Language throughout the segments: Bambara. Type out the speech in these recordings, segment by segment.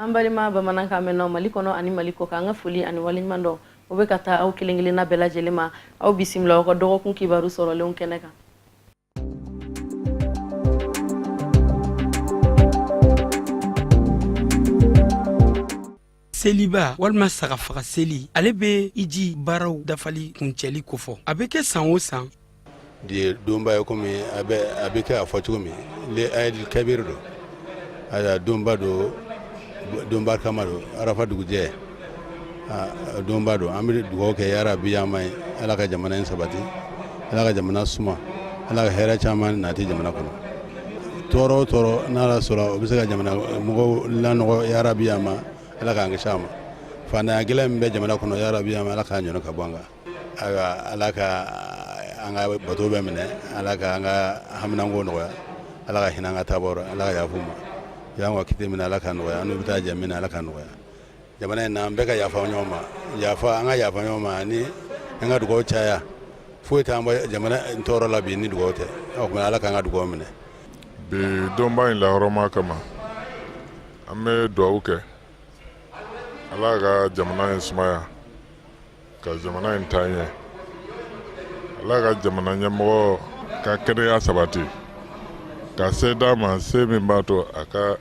An balima bamanankan mɛnnaw Mali kɔnɔ ani Mali kɔkan, an ka foli ani waleɲuman dɔn o bɛ ka taa aw kelen kelenna bɛɛ lajɛlen ma. Aw bisimila aw ka dɔgɔkun kibaru sɔrɔlenw kɛnɛ kan. Seliba walima sagafaga seli, ale bɛ hiji baaraw dafali kuncɛli kofɔ. A bɛ kɛ san o san. Di donba ye komi a bɛ kɛ a fɔ cogo min, le kabiri don, ayiwa, donba don, donba kama don, arafa dugujɛ donba don. An bɛ dugawu kɛ, yarabi ma ye, Ala ka jamana in sabati, Ala ka jamana suma, Ala ka hɛrɛ caman nati jamana kɔnɔ. Tɔɔrɔ o tɔɔrɔ n'a sɔrɔ o bɛ se ka jamana mɔgɔw lanɔgɔ, yarabi ma, Ala k'an kisi a ma. Faantanya gɛlɛn min bɛ jamana kɔnɔ, yarabi ma, Ala k'a ɲɔni ka bɔ an kan. Ayiwa, Ala ka an ka bato bɛɛ minɛ, Ala ka an ka haminanko nɔgɔya, Ala ka hinɛ an ka taabɔ, Ala ka yafa ma y'an ka kiti minɛ, Ala ka nɔgɔya an n'u bɛ taa jɛ min na, Ala ka nɔgɔya jamana in na. An bɛɛ ka yafa ɲɔgɔn ma, yafa, an ka yafa ɲɔgɔn ma ani an ka dugawu caya. Foyi t'an bɔ jamana tɔɔrɔ la bi ni dugawu tɛ. O tuma, Ala k'an ka dugawu minɛ. Bi donba in lahɔrɔma kama, an bɛ dugawu kɛ, Ala ka jamana in sumaya, ka jamana in taa ɲɛ, Ala ka jamana ɲɛmɔgɔ ka kɛnɛya sabati, ka se d'a ma, se min b'a to a ka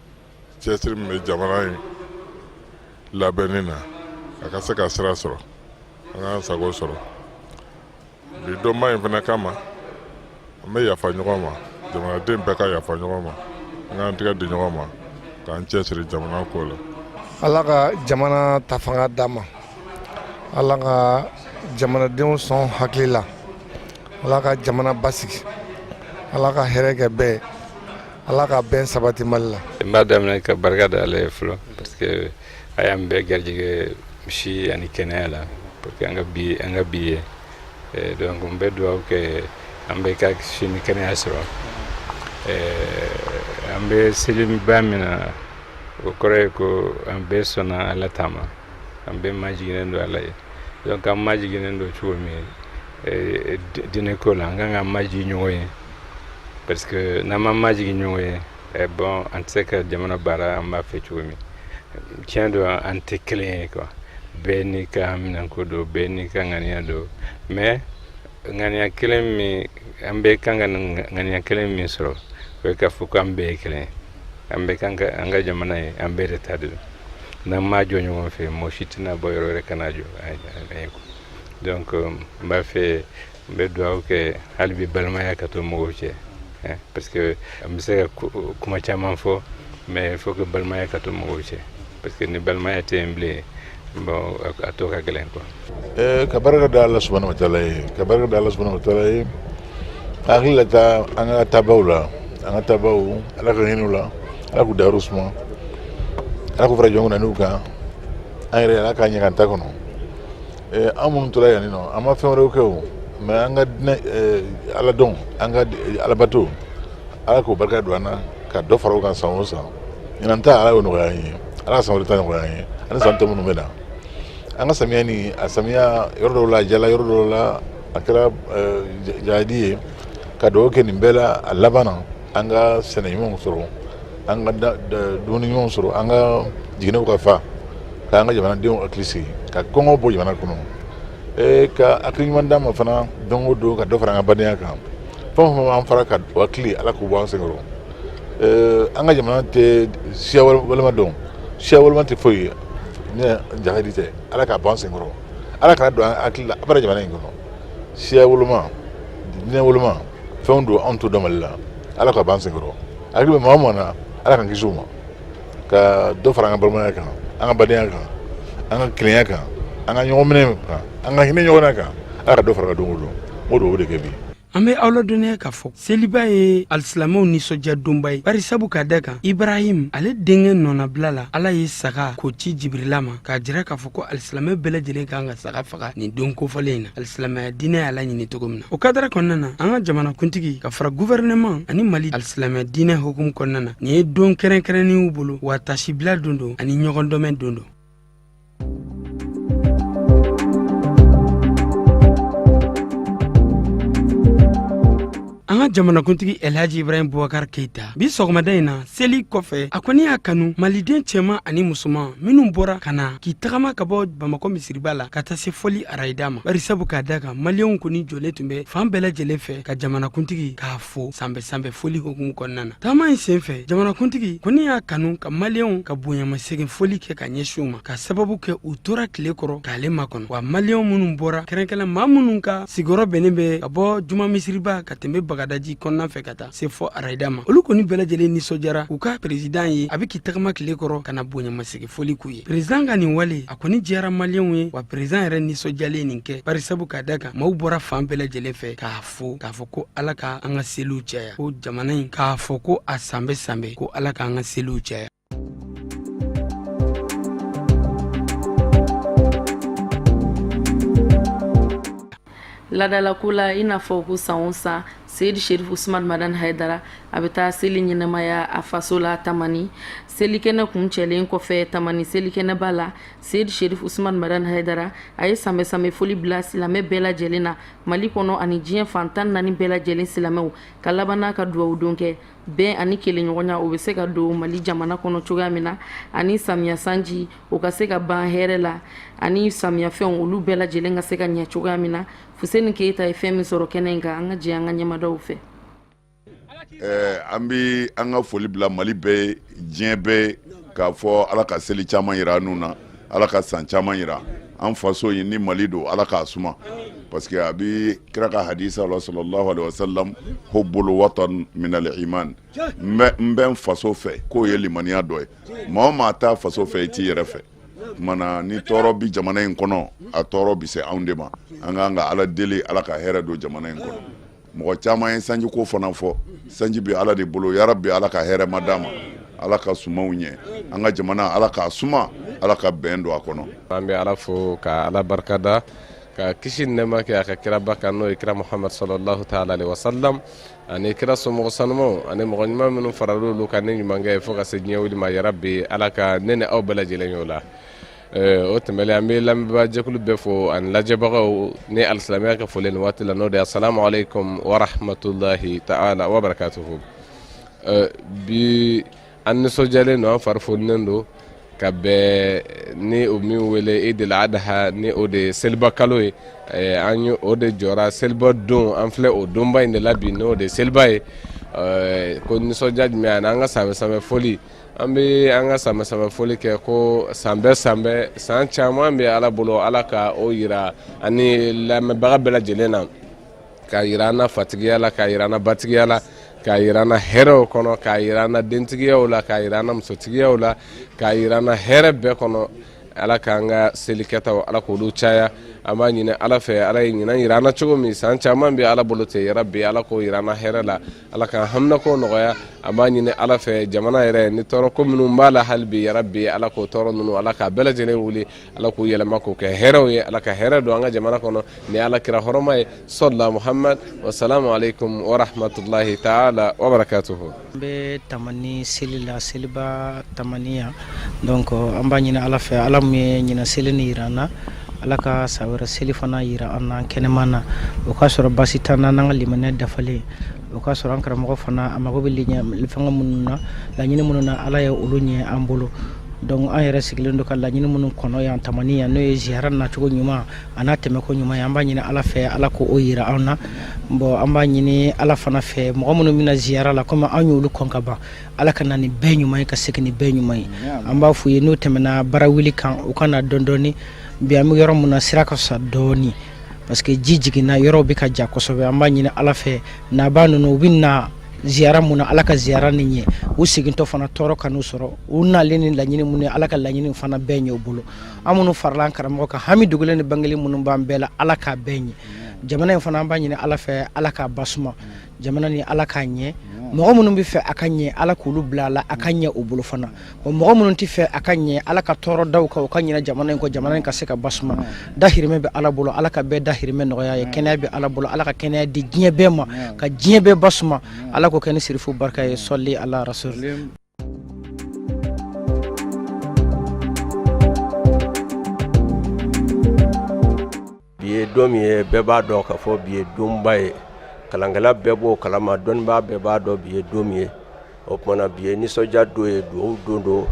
cɛsiri min bɛ jamana in labɛnni na, a ka se ka sira sɔrɔ, an k'an sago sɔrɔ. Bi donba in fana kama, an bɛ yafa ɲɔgɔn ma, jamanaden bɛɛ ka yafa ɲɔgɔn ma, an k'an tɛgɛ di ɲɔgɔn ma k'an cɛsiri jamana ko la. Ala ka jamana ta fanga d'an ma, Ala ka jamanadenw sɔn hakili la, Ala ka jamana basigi, Ala ka hɛrɛ kɛ bɛɛ, Ala ka bɛn sabati Mali la. N b'a daminɛ ka barika da Ala ye fɔlɔ, parce que a y'an bɛɛ garijɛgɛ si ani kɛnɛya la pour que an ka bi ye. Donc n bɛ dugawu kɛ an bɛ ka si ni kɛnɛya sɔrɔ. An bɛ seliba min na, o kɔrɔ ye ko an bɛɛ sɔnna Ala ta ma, an bɛɛ majiginnen don Ala ye. Donc an majiginnen don cogo min diinɛ ko la, an kan ka majigin ɲɔgɔn ye, parce que n'an ma majigin ɲɔgɔn ye, bon, an tɛ se ka jamana baara an b'a fɛ cogo min. Tiɲɛ don, an tɛ kelen ye quoi, bɛɛ n'i ka haminanko don, bɛɛ n'i ka ŋaniya don, mais ŋaniya kelen min an bɛɛ kan ka ŋaniya kelen min sɔrɔ, o ye k'a fɔ ko an bɛɛ ye kelen ye, an bɛɛ kan ka an ka jamana ye, an bɛɛ de ta de don. N'an m'a jɔ ɲɔgɔn fɛ, mɔgɔ si tɛna bɔ yɔrɔ wɛrɛ ka n'a jɔ an ye quoi. Donc n b'a fɛ, n bɛ dugawu kɛ hali bi balimaya ka to mɔgɔw cɛ, parce que an bɛ se ka kuma caman fɔ, mais il faut que balimaya ka to mɔgɔw cɛ, parce que ni balimaya tɛ yen bilen, bon, a tɔ ka gɛlɛn quoi. Ka barika da Ala subahana wa taala ye, ka barika da Ala subahana wa taala ye, ka hakili lata an ka tabaw la, an ka tabaw, Ala ka hinɛ u la, Ala k'u dayɔrɔ suma, Ala k'u fara jɔn kunna n'u kan, an yɛrɛ, Ala k'a ɲɛ k'an ta kɔnɔ. An minnu tora yan nɔ, an ma fɛn wɛrɛw kɛ o, mais an ka diinɛ Ala dɔn, an ka Alabato, Ala k'o barika don an na ka dɔ fara o kan san o san. Ɲinan ta, Ala y'o nɔgɔya an ye, Ala ka san wɛrɛ ta nɔgɔya an ye ani san tɔ minnu bɛ na. An ka samiya ni a samiya, yɔrɔ dɔw la a jala, yɔrɔ dɔw la a kɛra jahadi ye. Ka dugawu kɛ nin bɛɛ la, a laban na, an ka sɛnɛ ɲumanw sɔrɔ, an ka dumuni ɲumanw sɔrɔ, an ka jiginɛw ka fa, k'an ka jamanadenw hakili sigi, ka kɔngɔ bɔ jamana kɔnɔ, ka hakili ɲuman d'an ma fana don o don, ka dɔ fara an ka badenya kan. Fɛn o fɛn b'an fara ka hakili, Ala k'u bɔ an senkɔrɔ. An ka jamana tɛ siya walima dɔn, siya walima tɛ foyi ye ni jahadi tɛ. Ala k'a bɔ an senkɔrɔ, Ala kana don an hakili la abada jamana in kɔnɔ. Siya woloma, diinɛ woloma, fɛnw don anw t'o dɔn Mali la, Ala k'a bɔ an senkɔrɔ. Hakili bɛ maa o maa na, Ala k'an kisi o ma, ka dɔ fara an ka balimaya kan, an ka badenya kan, an ka kelenya kan, an ka ɲɔgɔn minɛ kan, an ka hinɛ ɲɔgɔn na kan. Ala ka dɔ fara ka don o don, n b'o dugawu de kɛ bi. An bɛ aw ladɔnniya k'a fɔ seliba ye alisilamɛw nisɔndiya donba ye, bari sabu ka da kan Ibrahim ale denkɛ nɔnabila la, Ala ye saga k'o ci Jibirila ma k'a jira k'a fɔ ko alisilamɛ bɛɛ lajɛlen kan ka saga faga nin don kofɔlen in na, alisilamɛya diinɛ y'a laɲini cogo min na. O kadara kɔnɔna na, an ka jamanakuntigi ka fara guvɛrɛnɛman ani Mali alisilamɛ diinɛ hukumu kɔnɔna na, nin ye don kɛrɛnkɛrɛnnenw bolo wa tasibila don don ani ɲɔgɔn dɛmɛ don don. An ka jamanakuntigi Elhaji Ibrahim Bubakar Keyita, bi sɔgɔmada in na, seli kɔfɛ, a kɔni y'a kanu maliden cɛman ani musoman minnu bɔra ka na k'i tagama ka bɔ Bamakɔ misiriba la ka taa se fɔli arayida ma, bari sabu k'a da kan maliyɛnw kɔni jɔlen tun bɛ fan bɛɛ lajɛlen fɛ ka jamanakuntigi k'a fo sanbɛ sanbɛ foli hukumu kɔnɔna na. Taama in sen fɛ, jamanakuntigi kɔni y'a kanu ka maliyɛnw ka bonyamasegin foli kɛ ka ɲɛsin u ma, ka sababu kɛ u tora tile kɔrɔ k'ale makɔnɔ. Wa maliyɛnw minnu bɔra, kɛrɛnkɛrɛn maa minnu ka sigiyɔrɔ bɛnnen bɛ ka bɔ juma misiriba ka tɛmɛ Bagadaji kɔnɔna fɛ ka taa se fɔ arayida ma, olu kɔni bɛɛ lajɛlen nisɔndiyara k'u ka perezidan ye a bɛ k'i tagama tile kɔrɔ ka na bonyamasegin foli k'u ye. Perezidan ka nin wale, a kɔni diyara maliyɛnw ye, wa perezidan yɛrɛ nisɔndiyalen nin kɛ, bari sabu k'a da kan maaw bɔra fan bɛɛ lajɛlen fɛ k'a fo, k'a fɔ ko Ala ka an ka seliw caya, ko jamana in k'a fɔ ko a sanbɛ sanbɛ, ko Ala k'an ka seliw caya. Ladalako la, i n'a fɔ ko san o san, Seyidi Sherif Usman Madani Hayidara a bɛ taa seli ɲɛnamaya a faso la Tamani. Selikɛnɛ kuncɛlen kɔfɛ Tamani selikɛnɛba la, Seyidi Sherif Usman Madani Hayidara a ye sanbɛ sanbɛ foli bila silamɛ bɛɛ lajɛlen na Mali kɔnɔ ani diɲɛ fan 14 bɛɛ lajɛlen silamɛw, ka laban n'a ka dugawu don kɛ bɛn ani kelenɲɔgɔnya o bɛ se ka don Mali jamana kɔnɔ cogoya min na, ani samiya sanji o ka se ka ban hɛrɛ la, ani samiyafɛnw olu bɛɛ lajɛlen ka se ka ɲɛ cogoya min na. Fuseni Keyita ye fɛn min sɔrɔ kɛnɛ in kan, an ka jɛ an ka ɲɛmadaw fɛ. An bɛ an ka foli bila Mali bɛɛ ye, diɲɛ bɛɛ ye, k'a fɔ Ala ka seli caman yira an na, Ala ka san caman yira an faso in ni Mali don, Ala k'a suma, parce que a bɛ kira ka hadisa la sallallahu alaihi wasallam hubbul watan min al iman, n bɛ n faso fɛ k'o ye limaniya dɔ ye. Maa o maa t'a faso fɛ, i t'i yɛrɛ fɛ. Tuma na ni tɔɔrɔ bi jamana in kɔnɔ, a tɔɔrɔ bi se anw de ma. An k'an ka Ala deli, Ala ka hɛrɛ don jamana in kɔnɔ. Mɔgɔ caman ye sanjiko fana fɔ, sanji bɛ Ala de bolo. Yarabi, Ala ka hɛrɛma d'an ma, Ala ka sumanw ɲɛ, an ka jamana Ala k'a suma, Ala ka bɛn don a kɔnɔ. An bɛ Ala fo ka Ala barikada, ka kisi nɛɛma kɛ a ka kiraba kan, n'o ye kira Muhamad sallallahu taala alaihi wasallam, ani kira somɔgɔ sanumaw ani mɔgɔ ɲuman minnu farala olu kan ni ɲumankɛ ye fo ka se diɲɛ wuli ma. Yarabi, Ala ka ne ni aw bɛɛ lajɛlen y'o la. O tɛmɛlen, an bɛ lamɛnbaajɛkulu bɛɛ fo ani lajɛbagaw ni alisilamɛya ka foli nin waati la, n'o de ye asalamu aleykum wa rahmatulahi ta'ala wa barakatuhu. Bi an nisɔndiyalen don, an fari foninen don ka bɛn ni o min wele Idil Adha, ni o de ye seliba kalo ye. An ye o de jɔra seliba don, an filɛ o donba in de la bi, n'o de ye seliba ye. Ko nisɔndiya jumɛn ani an ka sanbɛ sanbɛ foli, an bɛ an ka sanbɛ sanbɛ foli kɛ ko sanbɛ sanbɛ, san caman bɛ Ala bolo, Ala ka o yira ani lamɛnbaga bɛɛ lajɛlen na, k'a yira an na fatigiya la, k'a yira an na batigiya la, k'a yira an na hɛrɛw kɔnɔ, k'a yira an na dentigiyaw la, k'a yira an na musotigiyaw la, k'a yira an na hɛrɛ bɛɛ kɔnɔ. Ala k'an ka seli kɛtaw, Ala k'olu caya. An b'a ɲini Ala fɛ, Ala ye ɲinan yira an na cogo min, san caman bɛ Ala bolo ten, yarabi Ala k'o yira an na hɛrɛ la, Ala k'an haminako nɔgɔya. An b'a ɲini Ala fɛ, jamana yɛrɛ ni tɔɔrɔ ko minnu b'a la hali bi, yarabi Ala k'o tɔɔrɔ ninnu, Ala k'a bɛɛ lajɛlen wuli, Ala k'u yɛlɛma k'o kɛ hɛrɛw ye, Ala ka hɛrɛ don an ka jamana kɔnɔ ni Ala kira hɔrɔma ye, sɔla Muhammad wasalamu aleykum wa rahmatulahi taala wa barakatuhu. An bɛ Tamani seli la, seliba Tamani yan. Donc an b'a ɲini Ala fɛ, Ala min ye ɲinan seli nin yira an na, Ala ka san wɛrɛ seli fana yira an na kɛnɛman na, o k'a sɔrɔ basi t'an na, n'an ka limaniya dafalen, o k'a sɔrɔ an karamɔgɔ fana a mago bɛ fɛngɛ minnu na, laɲini minnu na, Ala ye olu ɲɛ an bolo. Donc an yɛrɛ sigilen don ka laɲini minnu kɔnɔ yan Tamani yan, n'o ye ziyara nacogo ɲuman a n'a tɛmɛko ɲuman ye, an b'a ɲini Ala fɛ, Ala k'o yira an na. Bon, an b'a ɲini Ala fana fɛ, mɔgɔ minnu bɛna ziyara la, komi an y'olu kɔn ka ban, Ala ka na ni bɛɛ ɲuman ye, ka segin ni bɛɛ ɲuman ye. An b'a f'u ye, n'u tɛmɛna barawuli kan, u ka na dɔɔni dɔɔni. Bi an bɛ yɔrɔ min na, sira ka fisa dɔɔni parce que ji jiginna, yɔrɔw bɛ ka ja kosɛbɛ. An b'a ɲini Ala fɛ, nabaa ninnu, u bɛ na ziyara mun na, Ala ka ziyara nin ɲɛ u segintɔ fana, tɔɔrɔ kan'u sɔrɔ. U nalen ni laɲini minnu ye, Ala ka laɲini fana bɛɛ ɲɛ u bolo. An minnu farala an karamɔgɔ kan, hami dogolen ni bangelen minnu b'an bɛɛ la, Ala k'a bɛɛ ɲɛ. Jamana in fana, an b'a ɲini Ala fɛ, Ala k'a basuma jamana ni, Ala k'a ɲɛ. Mɔgɔ minnu bɛ fɛ a ka ɲɛ, Ala k'olu bila a la, a ka ɲɛ u bolo fana. Mɔgɔ minnu tɛ fɛ a ka ɲɛ, Ala ka tɔɔrɔ da u kan, u ka ɲinɛ jamana in kɔ, jamana in ka se ka basuma. Dahirimɛ bɛ Ala bolo, Ala ka bɛɛ dahirimɛ nɔgɔya ye. Kɛnɛya bɛ Ala bolo, Ala ka kɛnɛya di diɲɛ bɛɛ ma, ka diɲɛ bɛɛ basuma. Ala k'o kɛ ni sirifu barika ye, sɔli ala rasul. Bi ye don min ye, bɛɛ b'a dɔn k'a fɔ bi ye donba ye. Kalankɛla bɛɛ b'o kalama, dɔnnibaa bɛɛ b'a dɔn bi ye don min ye. O tuma na bi ye nisɔndiya don ye, dugawu don don,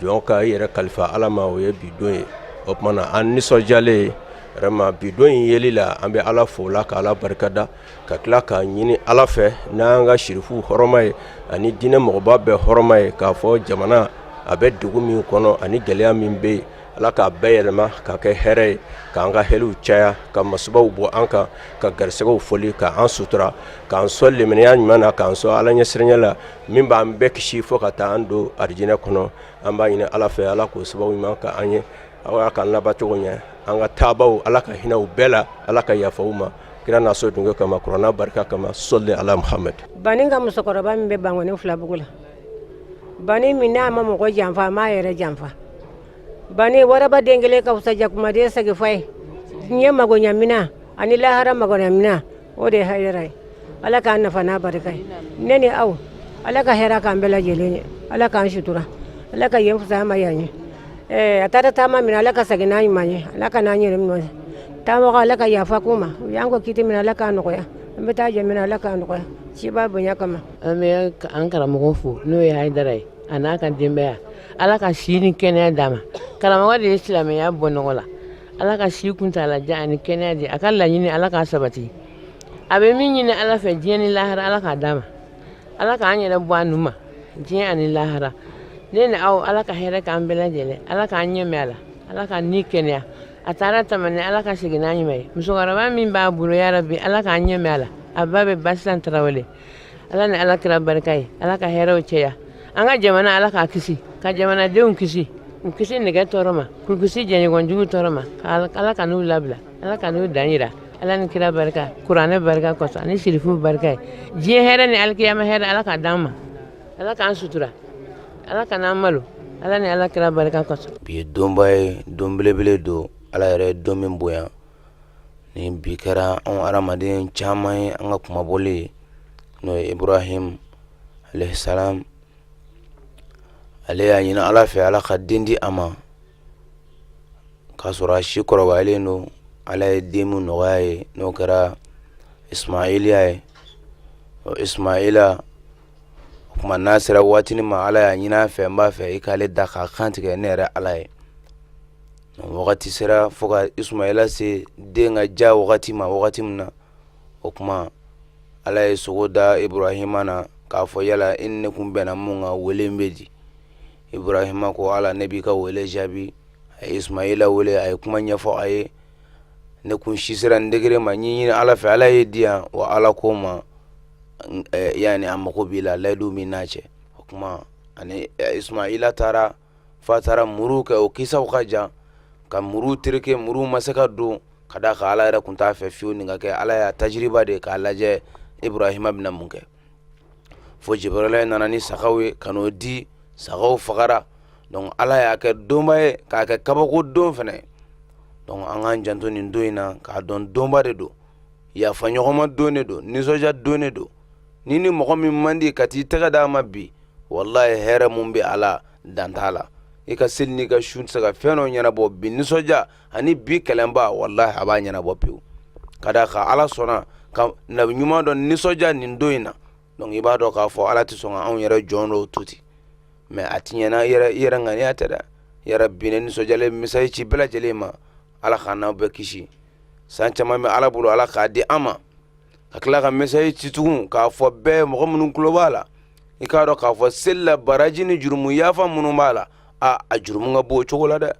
jɔn ka i yɛrɛ kalifa Ala ma, o ye bi don ye. O tuma na an nisɔndiyalen vraiment bi don in yeli la, an bɛ Ala fo la, ka Ala barikada, ka tila k'a ɲini Ala fɛ n'an ka sirifu hɔrɔma ye ani diinɛ mɔgɔba bɛɛ hɔrɔma ye, k'a fɔ jamana a bɛ degun min kɔnɔ ani gɛlɛya min bɛ yen, Ala k'a bɛɛ yɛlɛma ka kɛ hɛrɛ ye, k'an ka hɛrɛw caya, ka masibaw bɔ an kan, ka garisɛgɛw foli, k'an sutura, k'an sɔn limaniya ɲuman na, k'an sɔn Ala ɲɛsiranya la min b'an bɛɛ kisi fo ka taa an don arijinɛ kɔnɔ. An b'a ɲini Ala fɛ, Ala k'o sababu ɲuman kɛ an ye, Ala k'an labancogo ɲɛ, an ka taabaw Ala ka hinɛ u bɛɛ la, Ala ka yafa u ma, kira n'a so dunke kama, kuranɛ barika kama, sɔli ala Muhamad. Bani ka musokɔrɔba min bɛ Bankoni Filabugu la, Bani min n'a ma mɔgɔ janfa, a m'a yɛrɛ janfa. Bani waraba den kelen ka fisa jakumaden segifa ye. Diɲɛ magoɲamina ani lahara magoɲamina, o de ye hayidara ye. Ala k'an nafa n'a barika ye. Ne ni aw, Ala ka hɛrɛ k'an bɛɛ lajɛlen ye. Ala k'an sutura, Ala ka yen fisaya ma yan ye. A taara taama min na, Ala ka segin n'a ɲuman ye, Ala ka n'an yɛrɛ ɲuman ye. Taamɔgɔ, Ala ka yafa k'u ma. U y'an ko kiti min na, Ala k'a nɔgɔya. An bɛ taa jɛ min na, Ala k'a nɔgɔya ciba bonya kama. An bɛ an karamɔgɔ fo, n'o ye hayidara ye, a n'a ka denbaya. Ala ka si ni kɛnɛya d'a ma. Karamɔgɔ de ye silamɛya bɔ nɔgɔ la. Ala ka si kuntaala jan ani kɛnɛya di. A ka laɲini, Ala k'a sabati. A bɛ min ɲini Ala fɛ diɲɛ ni lahara, Ala k'a d'a ma. Ala k'an yɛrɛ bɔ a nu ma diɲɛ ani lahara. Ne ni aw, Ala ka hɛrɛ k'an bɛɛ lajɛlen. Ala k'an ɲɛ mɛn a la, Ala ka ni kɛnɛya. A taara Tamani, Ala ka segin n'a ɲuman ye. Musokɔrɔba min b'a bolo, yarabi Ala k'an ɲɛ mɛn a la. A ba bɛ Basitan Tarawele. Ala ni Ala kira barika ye. Ala ka hɛrɛw caya. An ka jamana, Ala k'a kisi, ka jamanadenw kisi, k'u kisi nɛgɛ tɔɔrɔ ma, k'u kisi jɛɲɔgɔnjugu tɔɔrɔ ma. Ala ka n'u labila, Ala ka n'u dan yira. Ala ni kira barika, kuranɛ barika kosɔn ani sirifu barika ye. Diɲɛ hɛrɛ ni alikiyama hɛrɛ, Ala k'a d'an ma. Ala k'an sutura, Ala ka n'an malo, Ala ni Ala kira barika kosɔn. Bi ye donba ye, don belebele don, Ala yɛrɛ ye don min bonya. Ni bi kɛra anw hadamaden caman ye an ka kunmabɔli ye, n'o ye Ibrahim alayhi salam. Ale y'a ɲini Ala fɛ, Ala ka den di a ma, k'a sɔrɔ a si kɔrɔbayalen don. Ala ye den min nɔgɔya ye, n'o kɛra Ismaila ye. O Ismaila, o tuma n'a sera waati ma, Ala y'a ɲini a fɛ, n b'a fɛ i k'ale da k'a kantigɛ ne yɛrɛ Ala ye. Wagati sera fo ka Ismaila se den ka ja wagati ma, wagati min na, o tuma Ala ye sogo da Ibrahima na k'a fɔ, yala i ni ne kun bɛnna mun kan, wele bɛ di? Ibrahima ko, Ala, ne b'i ka wele jaabi. A ye Ismaila wele, a ye kuma ɲɛfɔ a ye, ne kun si sera nin degré ma, n ɲini Ala fɛ, Ala ye di yan wa. Ala ko ma, yani a mago b'i la, layidu min n'a cɛ. O tuma ani Ismaila taara fa taara muru kɛ, o kisaw ka jan, ka muru tereke, muru ma se ka don, ka d'a kan Ala yɛrɛ kun t'a fɛ fiyewu nin ka kɛ. Ala y'a tajiriba de k'a lajɛ Ibrahima bɛna mun kɛ. Fo Jibrila nana ni sagaw ye ka n'o di, sagaw fagara. Donc Ala y'a kɛ donba ye, k'a kɛ kabako don fana. Donc an k'an janto nin don in na, k'a dɔn donba de don, yafa ɲɔgɔnma don de don, nisɔndiya don de don. Ni ni mɔgɔ min man di, ka t'i tɛgɛ d'a ma bi, wallahi hɛrɛ mun bɛ a la, dan t'a la. I ka seli n'i ka sun tɛ se ka fɛn dɔ ɲɛnabɔ bi. Nisɔndiya ani bi kɛlɛba, wallahi a b'a ɲɛnabɔ pewu, ka d'a kan Ala sɔnna ka nabi ɲuman dɔ nisɔndiya nin don in na. Donc i b'a dɔn k'a fɔ Ala tɛ sɔn ka anw yɛrɛ jɔn dɔw to ten. Mais a ti ɲɛna, i yɛrɛ ŋaniya tɛ dɛ. Yarabi, ne nisɔndiyalen message ci bɛɛ lajɛlen ma. Ala k'an n'aw bɛɛ kisi. San caman bɛ Ala bolo, Ala k'a di an ma. Ka tila ka message ci tugun k'a fɔ bɛɛ, mɔgɔ minnu tulo b'a la, i k'a dɔn k'a fɔ seli la baraji ni jurumu yafa minnu b'a la, a jurumu ka bon o cogo la dɛ.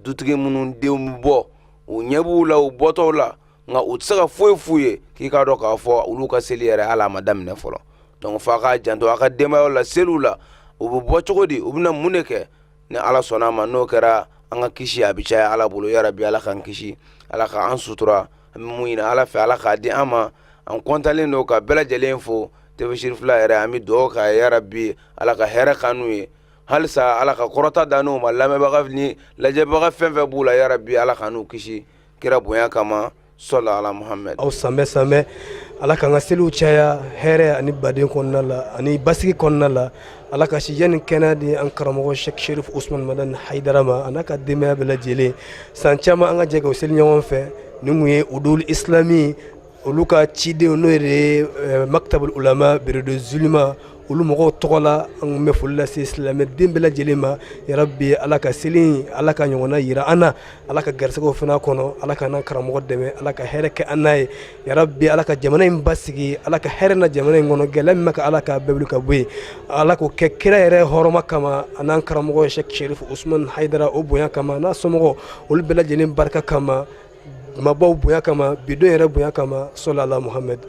Dutigi minnu denw bɛ bɔ, u ɲɛ b'u la u bɔtɔw la, nka u tɛ se ka foyi f'u ye, k'i k'a dɔn k'a fɔ olu ka seli yɛrɛ hali a ma daminɛ fɔlɔ. Donc f'a k'a janto a ka denbayaw la seliw la, u bɛ bɔ cogo di, u bɛna mun de kɛ. Ni Ala sɔnna a ma, n'o kɛra, an ka kisi a bɛ caya Ala bolo. Yarabi, Ala k'an kisi, Ala k'an sutura. An bɛ mun ɲini Ala fɛ, Ala k'a di an ma. An kɔntalen don ka bɛɛ lajɛlen fo. TV Cherifila yɛrɛ, an bɛ dugawu k'a ye, yarabi Ala ka hɛrɛ k'an n'u ye. Halisa Ala ka kɔrɔta da n'u ma. Lamɛnbaga ni lajɛbaga fɛn fɛn b'u la, yarabi Ala ka n'u kisi kira bonya kama, sɔla ala Muhamɛd. Aw sanbɛ sanbɛ, Ala k'an ka seliw caya hɛrɛ ani baden kɔnɔna la ani basigi kɔnɔna la. Ala ka sijɛ ni kɛnɛya di an karamɔgɔ Sheikh Sherif Usman Madani Hayidara ma, a n'a ka denbaya bɛɛ lajɛlen. San caman an ka jɛ ka seli ɲɔgɔn fɛ. Nin kun ye Udul Islami. Olu ka cidenw n'o yɛrɛ ye Maktabul Ulama bureau de Zuluma, olu mɔgɔw tɔgɔ la, an bɛ foli lase silamɛden bɛɛ lajɛlen ma. Yarabi, Ala ka seli, Ala ka ɲɔgɔnna yira an na, Ala ka garisɛgɛw fana kɔnɔ, Ala ka n'an karamɔgɔ dɛmɛ, Ala ka hɛrɛ kɛ an n'a ye. Yarabi, Ala ka jamana in basigi, Ala ka hɛrɛ na jamana in kɔnɔ. Gɛlɛya min bɛ ka, Ala ka bɛɛ wuli ka bɔ yen. Ala k'o kɛ kira yɛrɛ hɔrɔma kama, a n'an karamɔgɔ Sɛki Serifu Usumani Hayidara, o bonya kama, n'a somɔgɔw, olu bɛɛ lajɛlen barika kama, maabaw bonya kama, bidon yɛrɛ bonya kama, sɔlala Muhamɛdi.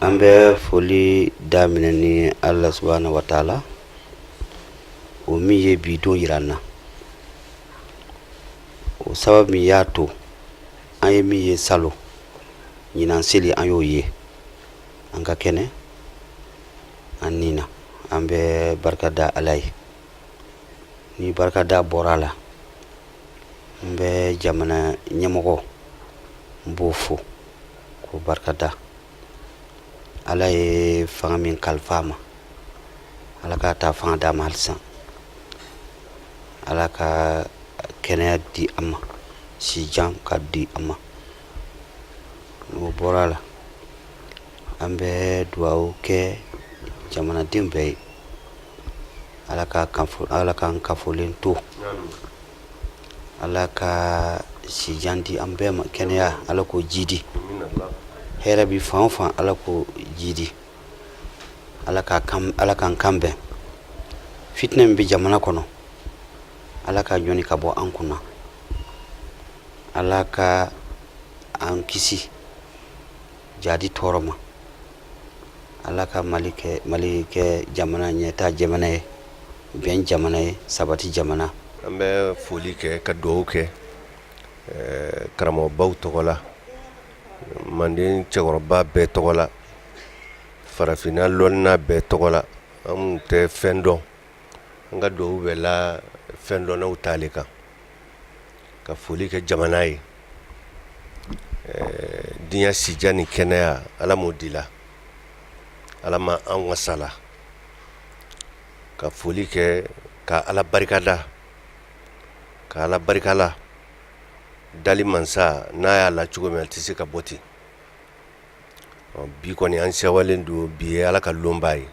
An bɛ foli daminɛ ni Ala subahana wa taala, o min ye bi don yira an na, o sababu min y'a to an ye min ye salon, ɲinan seli an y'o ye an ka kɛnɛ an ni na. An bɛ barika da Ala ye. Ni barika da bɔra a la, n bɛ jamana ɲɛmɔgɔ, n b'o fo k'o barika da. Ala ye fanga min kalifa a ma, Ala k'a ta fanga d'a ma halisa. Ala ka kɛnɛya di a ma, sijan ka di a ma. N'o bɔra a la, an bɛ dugawu kɛ jamanaden bɛɛ ye. Ala ka Ala k'an kafolen to, Ala ka sijan di an bɛɛ ma, kɛnɛya Ala k'o jidi, hɛrɛ bi fan o fan Ala k'o jidi, Ala k'an kan bɛn. Fitinɛ min bɛ jamana kɔnɔ, Ala ka ɲɔni ka bɔ an kunna, Ala ka an kisi jadi tɔɔrɔ ma, Ala ka Mali kɛ Mali kɛ jamana ɲɛta jamana ye, bɛn jamana ye, sabati jamana. An bɛ foli kɛ ka dugawu kɛ karamɔgɔbaw tɔgɔ la, manden cɛkɔrɔba bɛɛ tɔgɔ la, farafinna lɔnna bɛɛ tɔgɔ la. Anw tɛ fɛn dɔn, an ka dugawu bɛ la fɛn dɔnnaw ta le kan. Ka foli kɛ jamana ye, diɲɛ sijan ni kɛnɛya, Ala m'o dila, Ala ma an wasala. Ka foli kɛ ka Ala barikada, ka Ala barikala dali mansa n'a y'a la cogo min, a tɛ se ka bɔ ten. Bi kɔni an sewalen don, bi ye Ala ka lonba ye.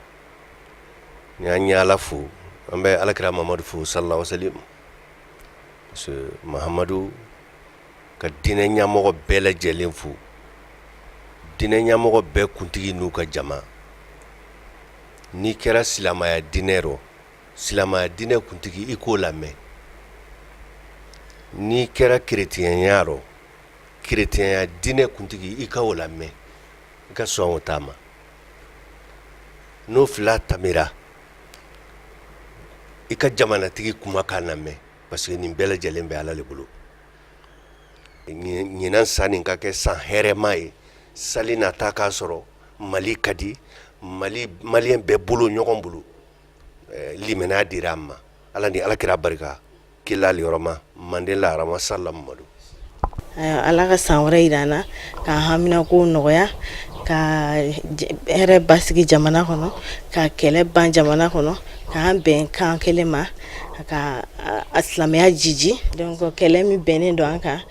Ni an ye Ala fo, an bɛ Alakira Mamadu fo sallallahu alaihi wasallam, parce que Mahamadu ka diinɛ ɲɛmɔgɔ bɛɛ lajɛlen fo, diinɛ ɲɛmɔgɔ bɛɛ kuntigi n'u ka jama. N'i kɛra silamɛya diinɛ rɔ, silamɛya diinɛ kuntigi i k'o lamɛn. N'i kɛra keretiyɛnya rɔ, keretiyɛnya diinɛ kuntigi i ka o lamɛn, i ka sɔn o ta ma. N'o fila tamira, i ka jamanatigi kumakan lamɛn, parce que nin bɛɛ lajɛlen bɛ Ala le bolo. Ɲinan san nin ka kɛ san hɛrɛma ye, sali nata k'a sɔrɔ Mali ka di, Mali maliyɛn bɛɛ bolo ɲɔgɔn bolo, limaniya dira an ma. Ala ni Ala kira barika kila yɔrɔma manden laharama sala mamadu. Ala ka san wɛrɛ yira an na, k'an haminako nɔgɔya, ka hɛrɛ basigi jamana kɔnɔ, ka kɛlɛ ban jamana kɔnɔ, k'an bɛn kan kelen ma, ka a silamɛya jiji. Donc kɛlɛ min bɛnnen don an kan,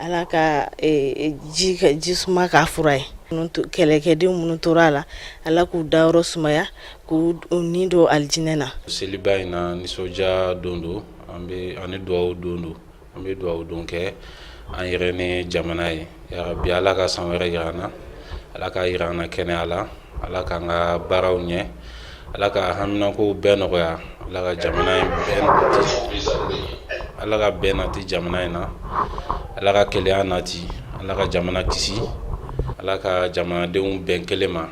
Ala ka ji suma k'a fura ye. Kɛlɛkɛden minnu tora a la, Ala k'u dayɔrɔ sumaya, k'u ni don alijinɛ na. Seliba in na, nisɔndiya don don, an bɛ ani dugawu don don, an bɛ dugawu don kɛ an yɛrɛ ni jamana ye. Yarabi, Ala ka san wɛrɛ yira an na, Ala ka yira an na kɛnɛya la, Ala k'an ka baaraw ɲɛ, Ala ka haminakow bɛɛ nɔgɔya, Ala ka jamana in bɛn Ala ka bɛn nati jamana in na, Ala ka kelenya nati, Ala ka jamana kisi, Ala ka jamanadenw bɛn kelen ma.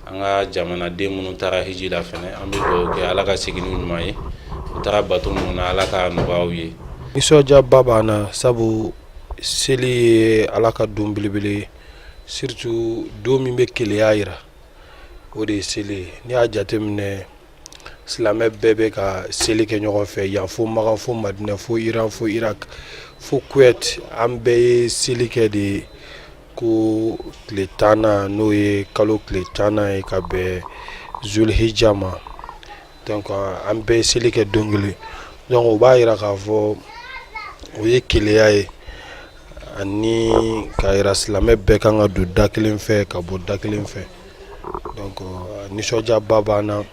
An ka jamanaden minnu taara hiji la fɛnɛ, an bɛ dugawu kɛ Ala ka segin n'u ɲuman ye. U taara bato minnu na, Ala ka nɔgɔya u ye. Nisɔndiyaba b'an na, sabu seli ye Ala ka don belebele ye, surtout don min bɛ kelenya jira, o de ye seli ye. N'i y'a jateminɛ, silamɛ bɛɛ bɛ ka seli kɛ ɲɔgɔn fɛ yan, fo Makan, fo Madinɛ, fo Iran, fo Irak, fo Kuwait, an bɛɛ ye seli kɛ de ko tile 10nan, n'o ye kalo tile 10nan ye, ka bɛn Zulhijja ma. Donc an bɛɛ ye seli kɛ don kelen. Donc o b'a yira k'a fɔ o ye keleya ye ani k'a yira silamɛ bɛɛ kan ka don da kelen fɛ ka bɔ da kelen fɛ. Donc nisɔndiyaba b'an na.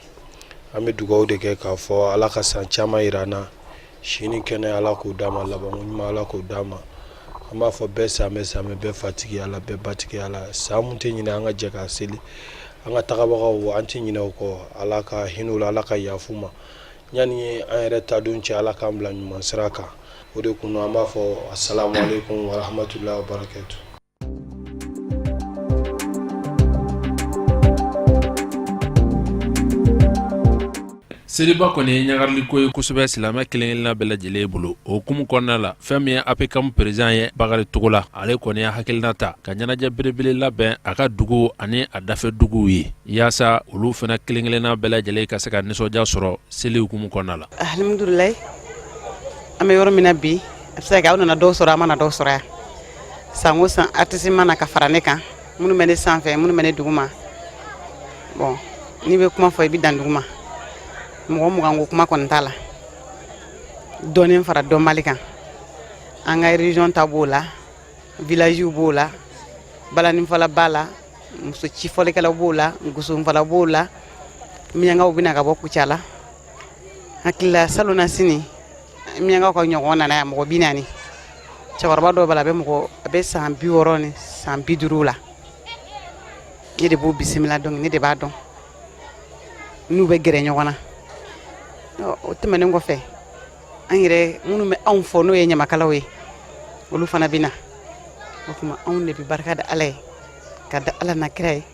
An bɛ dugawu de kɛ k'a fɔ Ala ka san caman yira an na, si ni kɛnɛya Ala k'o d'an ma, labanko ɲuman Ala k'o d'an ma. An b'a fɔ bɛɛ sanbɛ sanbɛ, bɛɛ fatigi Ala, bɛɛ batigi Ala. San mun tɛ ɲinɛ, an ka jɛ k'a seli. An ka tagabagaw, an tɛ ɲinɛ u kɔ. Ala ka hinɛ u la, Ala ka yafa u ma. Yanni an yɛrɛ ta don cɛ, Ala k'an bila ɲuman sira kan. O de kun an b'a fɔ asalamu aleykum wa rahmatulahi wa barakatu. Seliba kɔni ye ɲagariliko ye kosɛbɛ silamɛ kelen-kelenna bɛɛ lajɛlen bolo. O hukumu kɔnɔna la, fɛn min ye APCAM président ye Bakari Togola, ale kɔni ye hakilina ta ka ɲɛnajɛ belebele labɛn a ka dugu ani a dafɛ duguw ye, yaasa olu fana kelen-kelenna bɛɛ lajɛlen ka se ka nisɔndiya sɔrɔ seli hukumu kɔnɔna la. Alhamdulilayi, an bɛ yɔrɔ min na bi, a bɛ se ka kɛ aw nana dɔw sɔrɔ, an ma na dɔw sɔrɔ yan. San o san artiste ma na ka fara ne kan, minnu bɛ ne sanfɛ, minnu bɛ ne duguma. Bon, n'i bɛ kuma fɔ, i bɛ dan duguma. Mɔgɔ 20 ko kuma kɔni t'a la. Dɔɔnin fara dɔnbali kan. An ka région ta b'o la, villagew b'o la, balanifɔla b'a la, muso ci fɔlikɛlaw b'o la, gosonfɔla b'o la, miyankaw bɛna ka bɔ Kucala. Hakilila salon sini miyankaw ka ɲɔgɔn nana yan, mɔgɔ 40. Cɛkɔrɔba dɔw b'a la, a bɛ mɔgɔ a bɛ san 60 ni san 50 la. Ne de b'u bisimila, donc ne de b'a dɔn n'u bɛ gɛrɛ ɲɔgɔn na. O tɛmɛnen kɔfɛ, an yɛrɛ minnu bɛ anw fɔ, n'o ye ɲamakalaw ye, olu fana bɛ na. O tuma anw de bɛ barika da Ala ye, ka da Ala na kira ye,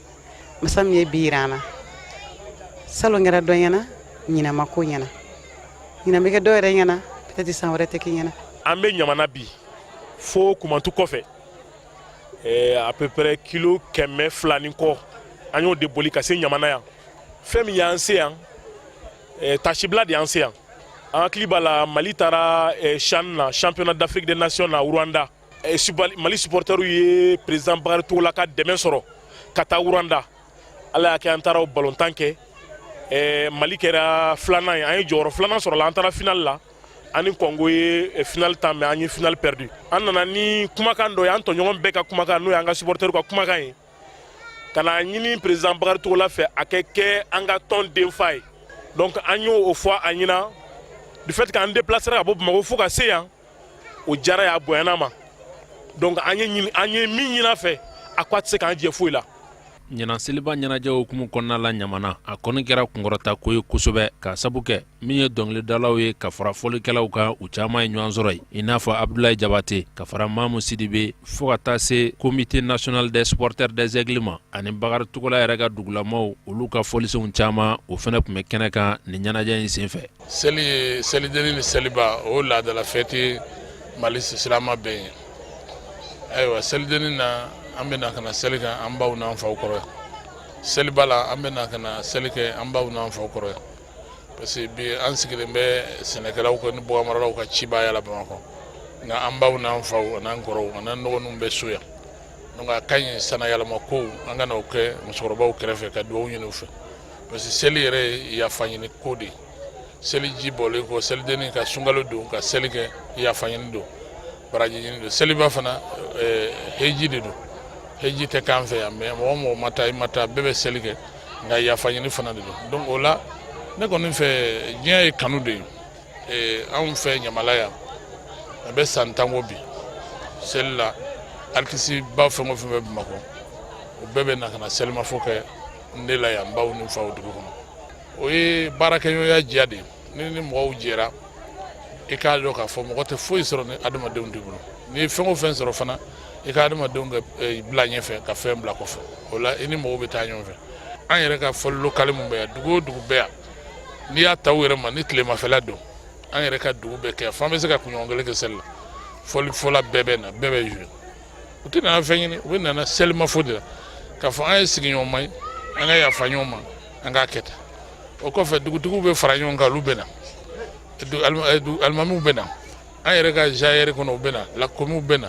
masa min ye bi yira an na. Salon kɛra dɔ ɲɛna, ɲinan ma ko ɲɛna, ɲinan bɛ kɛ dɔw yɛrɛ ɲɛna, peut-être san wɛrɛ tɛ k'i ɲɛna. An bɛ Ɲamana bi fo Kumantu kɔfɛ, à peu près kilo 200 ni kɔ, an y'o de boli ka se Ɲamana yan. Fɛn min y'an se yan, tasibila de y'an se yan. An hakili b'a la, Mali taara CHAN na, championnat d'Afrique des nations na Rwanda. Mali supporters ye président Bakari Togola ka dɛmɛ sɔrɔ ka taa Rwanda. Ala y'a kɛ, an taara o balontan kɛ, Mali kɛra filanan ye, an ye jɔyɔrɔ filanan sɔrɔ la. An taara final la, an ni Congo ye final tan, mais an ye final perdu. An nana ni kumakan dɔ ye, an tɔɲɔgɔn bɛɛ ka kumakan, n'o y'an ka supporters ka kumakan ye, ka na ɲini président Bakari Togola fɛ a kɛ kɛ an ka tɔn denfa ye. Donc an y'o fɔ a ɲɛna. Du fait k'an déplacera ka bɔ Bamakɔ fo ka se yan, o diyara y'a bonyana ma. Donc an ye min ɲini a fɛ, a ko a tɛ se k'an jɛ foyi la. Ɲinan seliba ɲɛnajɛ hukumu kɔnɔna la Ɲamana, a kɔni kɛra kunkɔrɔta ko ye kosɛbɛ, ka sabu kɛ min ye dɔnkilidalaw ye ka fara fɔlikɛlaw kan, u caman ye ɲɔgɔn sɔrɔ yen, i n'a fɔ Abudulayi Jabate ka fara Mamu Sidibe, fo ka taa se comité national des supporters des Aigles ma, ani Bakari Togola yɛrɛ ka dugulamaw, olu ka fɔlisenw caman, o fana tun bɛ kɛnɛ kan nin ɲɛnajɛ in senfɛ. Seli ye selidenni ni seliba, o laadala fɛti Mali silama bɛɛ ye. Ayiwa, selidenni na, an bɛ na ka na seli kɛ an baw n'an faw kɔrɔ. Seliba la, an bɛ na ka na seli kɛ an baw n'an faw kɔrɔ, parce que bi an sigilen bɛ sɛnɛkɛlaw ni baganmaralaw ka cibaya la Bamakɔ, nka an baw n'an faw an'an kɔrɔw an'an dɔgɔninw bɛ so yan. Donc a ka ɲi sannayɛlɛma ko an ka n'o kɛ musokɔrɔbaw kɛrɛfɛ ka dugawu ɲini u fɛ, parce que seli yɛrɛ ye yafa ɲini ko de ye. Seli ji bɔlen kɔ, selidenni ka sunkalo don ka seli kɛ, yafa ɲini don, baraji ɲini don. Seliba fana, heji de don. Heji tɛ k'an fɛ yan, mais mɔgɔ o mɔgɔ ma taa, i ma taa, bɛɛ bɛ seli kɛ, nka yafa ɲini fana de don. Donc o la, ne kɔni fɛ, diɲɛ ye kanu de ye. Anw fɛ Ɲamala yan, a bɛ san 10 bɔ bi, seli la, artiste ba fɛn o fɛn bɛ Bamakɔ, o bɛɛ bɛ na ka na selimafo kɛ ne la yan, baw ni faw dugu kɔnɔ. O ye baarakɛɲɔgɔnya diya de ye. Ni mɔgɔw jɛra, i k'a dɔn k'a fɔ mɔgɔ tɛ foyi sɔrɔ ni adamadenw t'i bolo. N'i ye fɛn o fɛn sɔrɔ fana, i ka adamadenw ka bila ɲɛfɛ ka fɛn bila kɔfɛ. O la, i ni mɔgɔw bɛ taa ɲɔgɔn fɛ. An yɛrɛ ka fɔli locale min bɛ yan, dugu o dugu bɛ yan, n'i y'a ta u yɛrɛ ma, ni tilemafɛla don, an yɛrɛ ka dugu bɛ kɛ f'an bɛ se ka kunɲɔgɔn kelen kɛ seli la. Fɔli fɔla bɛɛ bɛ na, bɛɛ bɛ jouer. U tɛ nana fɛn ɲini, u bɛ nana selimafo de la, k'a fɔ an ye sigiɲɔgɔnma ye, an ka yafa ɲɔgɔn ma, an k'a kɛ tan. O kɔfɛ, dugutigiw bɛ fara ɲɔgɔn kan, olu bɛ na, alimamiw bɛ na, an yɛrɛ ka GAR kɔnɔ, u bɛ na, la communew bɛ na,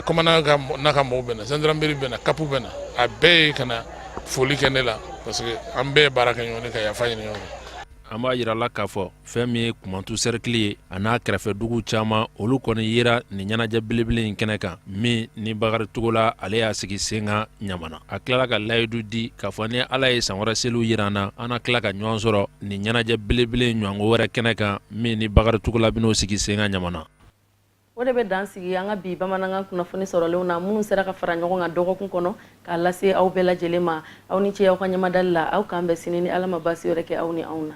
commandant ka n'a ka mɔgɔw bɛ na, gendarmerie bɛ na, CAP bɛ na. A bɛɛ ye ka na foli kɛ ne la, parce que an bɛɛ ye baara kɛ ɲɔgɔn ka yafa ɲini ɲɔgɔn fɛ. An b'a yira la k'a fɔ fɛn min ye Kumantu sɛrikili ye a n'a kɛrɛfɛ dugu caman, olu kɔni yera nin ɲɛnajɛ belebele in kɛnɛ kan min ni Bakari Togola ale y'a sigi sen kan Ɲamana. A tilala ka layidu di k'a fɔ ni Ala ye san wɛrɛ seliw yira an na, an na tila ka ɲɔgɔn sɔrɔ nin ɲɛnajɛ belebele in ɲɔgɔnko wɛrɛ kɛnɛ kan min ni Bakari Togola bɛn'o sigi sen kan Ɲamana. O de bɛ dan sigi an ka bi bamanankan kunnafoni sɔrɔlenw na minnu sera ka fara ɲɔgɔn kan dɔgɔkun kɔnɔ k'a lase aw bɛɛ lajɛlen ma. Aw ni ce aw ka ɲɛmadali la. Aw k'an bɛn sini ni Ala ma baasi wɛrɛ kɛ aw ni anw na.